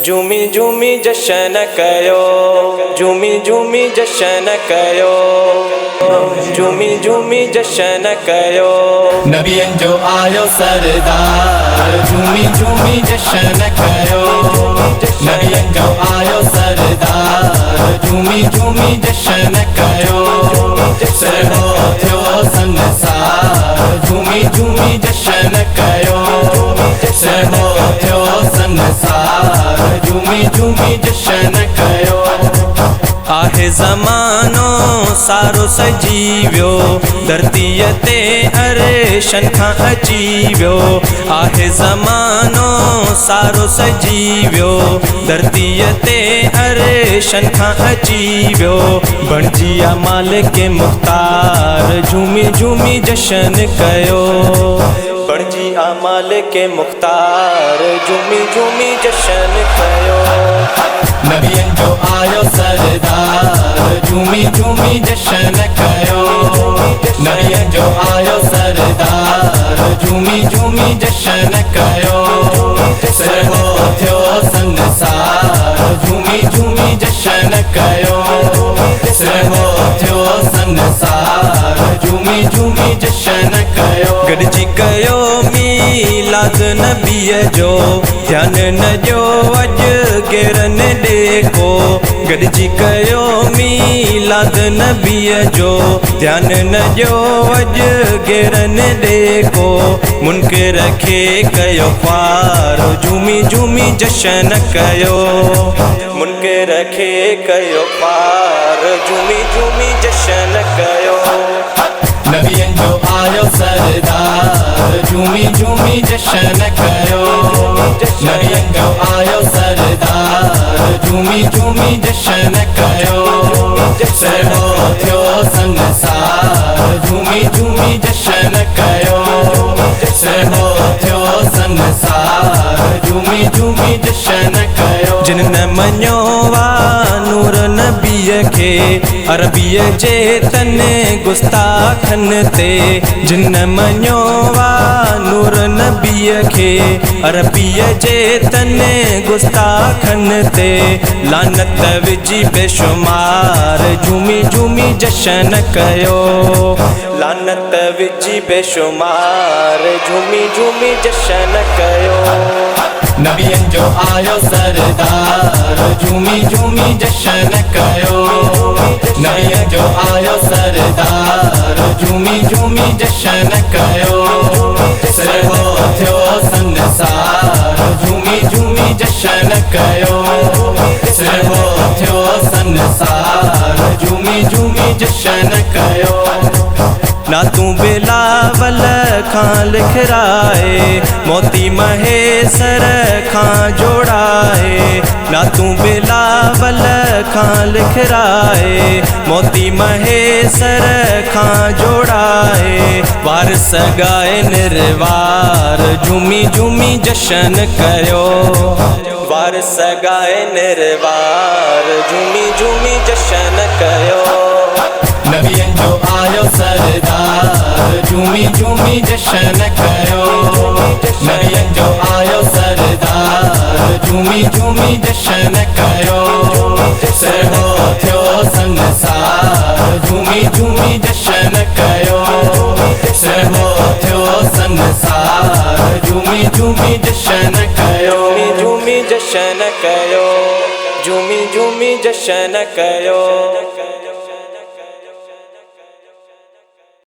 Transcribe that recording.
جهومي جهومي جشن ڪيو، جهومي جهومي جشن ڪيو، جهومي جهومي جشن ڪيو. نبين جو آيو سردار، جهومي جهومي جشن ڪيو. نبين جو آيو سردار، جهومي جهومي جشن ڪيو. سرهو ٿيو سنسار، جهومي جهومي جشن ڪيو. سرهو ٿيو سنسار، جهومي جهومي جشن ڪيو. آهي زمانو سارو سجي ويو، ڌرتيءَ تي عرشن کان اچي ويو. آهي زمانو سارو سجي ويو، ڌرتيءَ تي عرشن کان اچي ويو. بڻجي آ مالڪ مختار، جهومي جهومي جشن ڪيو. بڻجي آ مالڪ مختار، جهومي جهومي جشن ڪيو. نبين جو آيو سردار، جهومي جهومي جشن ڪيو. نبين جو آيو سردار، جهومي جهومي جشن ڪيو. سرهو ٿيو سنسار، جهومي جهومي جشن ڪيو. سرهو ٿيو سنسار، جهومي جهومي جشن ڪيو. گڏجي ڪيو ميلاد نبيءَ جو، ڌيان نه ڏيو اڄ غيرن ڏي ڪو. گڏجي ڪيو ميلاد نبيءَ جو، ڌيان نه ڏيو اڄ غيرن ڏي ڪو. منڪر کي ڪيو خوار، جهومي جهومي جشن ڪيو. منڪر کي ڪيو خوار، جهومي جهومي جشن ڪيو. نبين جو آيو سردار، جهومي جهومي جشن ڪيو. نبين جو آيو سردار، جهومي جهومي جشن ڪيو. سرهو ٿيو سنسار، جهومي جهومي جشن ڪيو. سرهو ٿيو سنسار، جهومي جهومي جشن ڪيو. جن نه مڃيو آ نور نبيءَ کي، عربيءَ جي تن گستاخن تي. جن نه مڃيو آ نور نبيءَ کي، عربيءَ جي تن گستاخن تي. لعنت وجهي بيشمار، جهومي جهومي جشن ڪيو. لعنت وجهي بيشمار، جهومي جهومي جشن ڪيو. نبين جو آيو سردار، جهومي جهومي جشن ڪيو. نبين جو آيو سردار، جهومي جهومي جشن ڪيو. سرهو ٿيو سنسار، جهومي جهومي جشن ڪيو. سرهو ٿيو سنسار، جهومي جهومي جشن ڪيو. ना तूं बिलावल खां लिखराए, मोती महेसर खां जोड़ाए. ना तूं बिलावल खां लिखराए, मोती महेसर खां जोड़ाए. वारिस ॻाए निर्वार, झूमी झूमी जशन कयो. वारिस ॻाए निर्वार, झूमी झूमी जशन कयो. نبين جو آيو سردار، جهومي جهومي جشن ڪيو. نبين جو آيو سردار، جهومي جهومي جشن ڪيو. سرهو ٿيو سنسار، جهومي جهومي جشن ڪيو. سرهو ٿيو سنسار، جهومي جهومي جشن ڪيو. جهومي جهومي جشن ڪيو، جهومي جهومي جشن ڪيو.